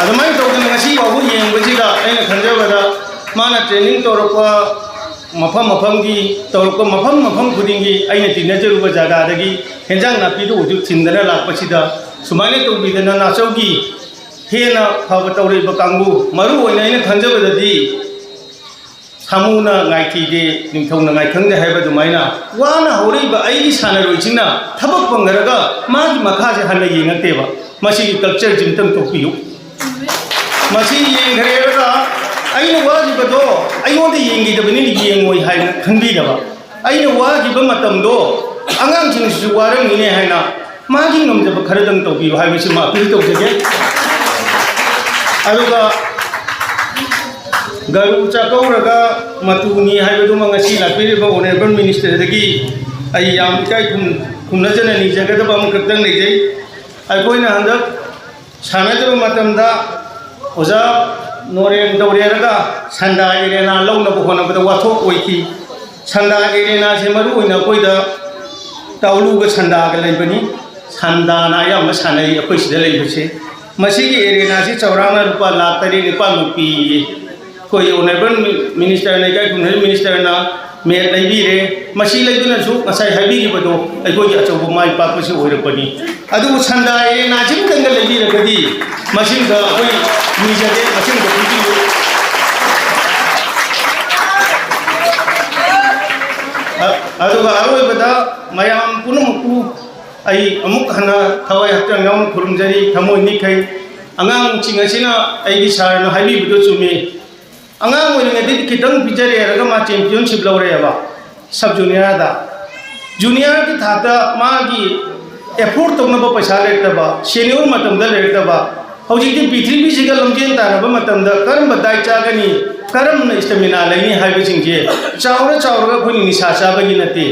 ꯑꯗꯨꯃꯥꯏꯅ ꯇꯧꯗꯅ ꯉꯁꯤ ꯐꯥꯎꯕ ꯌꯦꯡꯕꯁꯤꯗ ꯑꯩꯅ ꯈꯟꯖꯕꯗ ꯃꯥꯅ ꯇ꯭ꯔꯦꯅꯤꯡ ꯇꯧꯔꯛꯄ ꯃꯐꯝ ꯃꯐꯝꯒꯤ ꯇꯧꯔꯛꯄ ꯃꯐꯝ ꯃꯐꯝ ꯈꯨꯗꯤꯡꯒꯤ ꯑꯩꯅ ꯇꯤꯟꯅꯖꯔꯨꯕ ꯖꯒꯥꯗꯒꯤ ꯍꯦꯟꯖꯥꯡ ꯅꯥꯄꯤꯗꯨ ꯍꯧꯖꯤꯛ ꯊꯤꯟꯗꯅ ꯂꯥꯛꯄꯁꯤꯗ ꯁꯨꯃꯥꯏꯅ ꯇꯧꯕꯤꯗꯅ ꯅꯥꯆꯧꯒꯤ ꯍꯦꯟꯅ ꯐꯕ ꯇꯧꯔꯛꯏꯕ ꯀꯥꯡꯕꯨ, ꯃꯔꯨ ꯑꯣꯏꯅ ꯑꯩꯅ ꯈꯟꯖꯕꯗꯗꯤ ꯁꯥꯃꯨꯅ ꯉꯥꯏꯊꯤꯗꯦ, ꯅꯤꯡꯊꯧꯅ ꯉꯥꯏꯈꯪꯗꯦ ꯍꯥꯏꯕ ꯑꯗꯨꯃꯥꯏꯅ ꯋꯥꯅ ꯍꯧꯔꯛꯏꯕ ꯑꯩꯒꯤ ꯁꯥꯟꯅꯔꯣꯏꯁꯤꯡꯅ ꯊꯕꯛ ꯐꯪꯈ꯭ꯔꯒ ꯃꯥꯒꯤ ꯃꯈꯥꯁꯦ ꯍꯟꯅ ꯌꯦꯡꯉꯛꯇꯦꯕ꯫ ꯃꯁꯤꯒꯤ ꯀꯜꯆꯔꯁꯤ ꯑꯝꯇꯪ ꯇꯣꯛꯄꯤꯌꯨ꯫ ꯃꯁꯤ ꯌꯦꯡꯈ꯭ꯔꯦꯔꯒ ꯑꯩꯅ ꯋꯥꯈꯤꯕꯗꯣ ꯑꯩꯉꯣꯟꯗ ꯌꯦꯡꯈꯤꯗꯕꯅꯤꯅ ꯌꯦꯡꯉꯣꯏ ꯍꯥꯏꯅ ꯈꯟꯕꯤꯗꯕ꯫ ꯑꯩꯅ ꯋꯥꯈꯤꯕ ꯃꯇꯝꯗꯣ ꯑꯉꯥꯡꯁꯤꯡꯁꯤꯁꯨ ꯋꯥꯔꯝꯃꯤꯅꯦ ꯍꯥꯏꯅ ꯃꯥꯒꯤ ꯉꯝꯖꯕ ꯈꯔꯗꯪ ꯇꯧꯕꯤꯌꯨ ꯍꯥꯏꯕꯁꯤꯃ ꯑꯄꯤꯜ ꯇꯧꯖꯒꯦ꯫ ꯑꯗꯨꯒ ꯒꯔꯨ ꯆꯥꯛꯀꯧꯔꯒ ꯃꯇꯨꯅꯤ ꯍꯥꯏꯕꯗꯨꯃ ꯉꯁꯤ ꯂꯥꯛꯄꯤꯔꯤꯕ ꯑꯣꯅꯔꯦꯕꯜ ꯃꯤꯅꯤꯁꯇꯔꯗꯒꯤ ꯑꯩ ꯌꯥꯝ ꯏꯀꯥꯏ ꯈꯨꯝ-, ꯈꯨꯝꯅꯖꯅ ꯅꯤꯖꯒꯗꯕ ꯑꯃꯈꯛꯇꯪ ꯂꯩꯖꯩ꯫ ꯑꯩꯈꯣꯏꯅ ꯍꯟꯗꯛ ꯁꯥꯟꯅꯖꯕ ꯃꯇꯝꯗ ꯑꯣꯖꯥ ꯅꯣꯔꯦꯟ ꯇꯧꯔꯦꯔꯒ ꯁꯟꯗꯥ ꯑꯦꯔꯦꯅꯥ ꯂꯧꯅꯕ ꯍꯣꯠꯅꯕꯗ ꯋꯥꯊꯣꯛ ꯑꯣꯏꯈꯤ꯫ ꯁꯟꯗꯥ ꯑꯦꯔꯦꯅꯥꯁꯦ ꯃꯔꯨ ꯑꯣꯏꯅ ꯑꯩꯈꯣꯏꯗ ꯇꯥꯎꯂꯨꯒ ꯁꯟꯗꯥꯒ ꯂꯩꯕꯅꯤ꯫ ꯁꯟꯗꯥꯅ ꯑꯌꯥꯝꯕ ꯁꯥꯟꯅꯩ ꯑꯩꯈꯣꯏ ꯁꯤꯗ ꯂꯩꯕꯁꯦ꯫ ꯃꯁꯤꯒꯤ ꯑꯦꯔꯦꯅꯥꯁꯤ ꯆꯥꯎꯔꯥꯛꯅ ꯂꯨꯄꯥ ꯂꯥꯈ ꯇꯔꯦꯠ ꯅꯤꯄꯥꯜꯃꯨꯛ ꯄꯤꯌꯦ꯫ ꯑꯩꯈꯣꯏ ꯑꯣꯅꯔꯦꯕꯜ ꯃꯤꯅꯤꯁꯇꯔꯅ, ꯏꯀꯥꯏ ꯈꯨꯝꯅꯔꯕ ꯃꯤꯅꯤꯁꯇꯔꯅ ꯃꯦꯠ ꯂꯩꯕꯤꯔꯦ꯫ ꯃꯁꯤ ꯂꯩꯗꯨꯅꯁꯨ ꯉꯁꯥꯏ ꯍꯥꯏꯕꯤꯈꯤꯕꯗꯣ ꯑꯩꯈꯣꯏꯒꯤ ꯑꯆꯧꯕ ꯃꯥꯏ ꯄꯥꯛꯄꯁꯤ ꯑꯣꯏꯔꯛꯄꯅꯤ꯫ ꯑꯗꯨꯕꯨ ꯁꯟꯗꯥ ꯑꯦꯔꯦꯅꯥꯁꯤꯝꯇꯪꯒ ꯂꯩꯕꯤꯔꯒꯗꯤ ꯃꯁꯤꯃꯒ ꯑꯩꯈꯣꯏ ꯅꯤꯖꯒꯦ, ꯃꯁꯤꯃꯒ ꯄꯤꯕꯤꯌꯨ꯫ ꯑ-, ꯑꯗꯨꯒ ꯑꯔꯣꯏꯕꯗ ꯃꯌꯥꯝ ꯄꯨꯝꯅꯃꯛꯄꯨ ꯑꯩ ꯑꯃꯨꯛ ꯍꯟꯅ ꯊꯋꯥꯏ ꯍꯛꯆꯥꯡ ꯌꯥꯎꯅ ꯈꯨꯔꯨꯝꯖꯔꯤ, ꯊꯃꯣꯏ ꯅꯤꯈꯩ꯫ ꯑꯉꯥꯡꯁꯤꯡ ꯑꯁꯤꯅ ꯑꯩꯒꯤ ꯁꯥꯔꯅ ꯍꯥꯏꯕꯤꯕꯗꯨ ꯆꯨꯝꯃꯤ꯫ ꯑꯉꯥꯡ ꯑꯣꯏꯔꯤꯉꯩꯗꯒꯤ ꯈꯤꯇꯪ ꯄꯤꯖꯔꯦ ꯍꯥꯏꯔꯒ ꯃꯥ ꯆꯦꯝꯄꯤꯌꯟꯁꯤꯞ ꯂꯧꯔꯦꯕ ꯁꯕ ꯖꯨꯅꯤꯌꯔꯗ꯫ ꯖꯨꯅꯤꯌꯔꯒꯤ ꯊꯥꯛꯇ ꯃꯥꯒꯤ ꯑꯦꯐꯣꯔꯠ ꯇꯧꯅꯕ ꯄꯩꯁꯥ ꯂꯩꯔꯛꯇꯕ, ꯁꯦꯅꯤꯌꯣꯔ ꯃꯇꯝꯗ ꯂꯩꯔꯛꯇꯕ, ꯍꯧꯖꯤꯛꯇꯤ ꯄ꯭ꯔꯤꯊꯤꯕꯤꯁꯤꯒ ꯂꯝꯖꯦꯟ ꯇꯥꯟꯅꯕ ꯃꯇꯝꯗ ꯀꯔꯝꯕ ꯗꯥꯏꯠ ꯆꯥꯒꯅꯤ, ꯀꯔꯝꯅ ꯏꯁꯇꯦꯃꯤꯅꯥ ꯂꯩꯅꯤ ꯍꯥꯏꯕꯁꯤꯡꯁꯦ ꯆꯥꯎꯔ ꯆꯥꯎꯔꯒ ꯑꯩꯈꯣꯏꯅ ꯅꯤꯁꯥ ꯆꯥꯕꯒꯤ ꯅꯠꯇꯦ꯫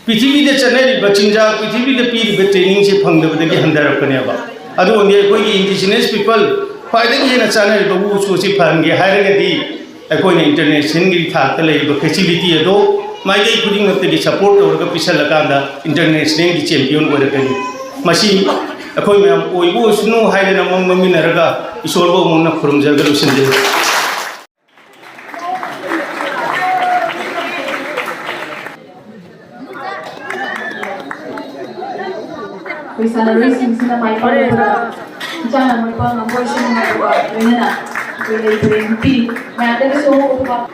ꯄ꯭ꯔꯤꯊꯤꯕꯤꯗ ꯆꯠꯅꯔꯤꯕ ꯆꯤꯟꯖꯥꯛ, ꯄ꯭ꯔꯤꯊꯤꯕꯤꯗ ꯄꯤꯔꯤꯕ ꯇ꯭ꯔꯦꯅꯤꯡꯁꯦ ꯐꯪꯗꯕꯗꯒꯤ ꯍꯟꯊꯔꯛꯄꯅꯦꯕ꯫ ꯑꯗꯨ ꯑꯣꯏꯔꯗꯤ ꯑꯩꯈꯣꯏꯒꯤ ꯏꯟꯗꯤꯖꯤꯅꯁ ꯄꯤꯄꯜ ꯈ꯭ꯋꯥꯏꯗꯒꯤ ꯍꯦꯟꯅ ꯆꯥꯅꯔꯤꯕ ꯋꯨꯁꯨ ꯑꯁꯤ ꯐꯍꯟꯒꯦ ꯍꯥꯏꯔꯒꯗꯤ ꯑꯩꯈꯣꯏꯅ ꯏꯟꯇꯔꯅꯦꯁꯅꯦꯜꯒꯤ ꯊꯥꯛꯇ ꯂꯩꯔꯤꯕ ꯐꯦꯁꯤꯂꯤꯇꯤ ꯑꯗꯣ ꯃꯥꯏꯀꯩ ꯈꯨꯗꯤꯡꯃꯛꯇꯒꯤ ꯁꯄꯣꯔꯠ ꯇꯧꯔꯒ ꯄꯤꯁꯜꯂꯀꯥꯟꯗ ꯏꯟꯇꯔꯅꯦꯁꯅꯦꯜꯒꯤ ꯆꯦꯝꯄꯤꯌꯟ ꯑꯣꯏꯔꯛꯀꯅꯤ꯫ ꯃꯁꯤ ꯑꯩꯈꯣꯏ ꯃꯌꯥꯝ ꯑꯣꯏꯕ ꯑꯣꯏꯁꯅꯨ ꯍꯥꯏꯗꯅ ꯃꯪ ꯃꯪꯃꯤꯟꯅꯔꯒ ꯏꯁꯣꯔꯕꯨ ꯑꯃꯨꯛꯅ ꯈꯨꯔꯨꯝꯖꯔꯒ ꯂꯣꯏꯁꯤꯟꯖꯔꯤ꯫ ꯑꯩꯈꯣꯏ ꯁꯥꯟꯅꯔꯣꯏꯁꯤꯡꯁꯤꯅ ꯃꯥꯏ ꯄꯥꯛꯂꯛꯄꯗ ꯏꯆꯥꯅ ꯃꯣꯏ ꯄꯥꯡ ꯉꯝꯕ ꯑꯣꯏꯁꯅꯨ ꯍꯥꯏꯕꯒ ꯂꯣꯏꯅꯅ ꯑꯩꯈꯣꯏ ꯂꯩ ꯄꯔꯦꯡ ꯄꯤ꯫ ꯃꯌꯥꯝꯗꯒꯤꯁꯨ ꯑꯃꯨꯛ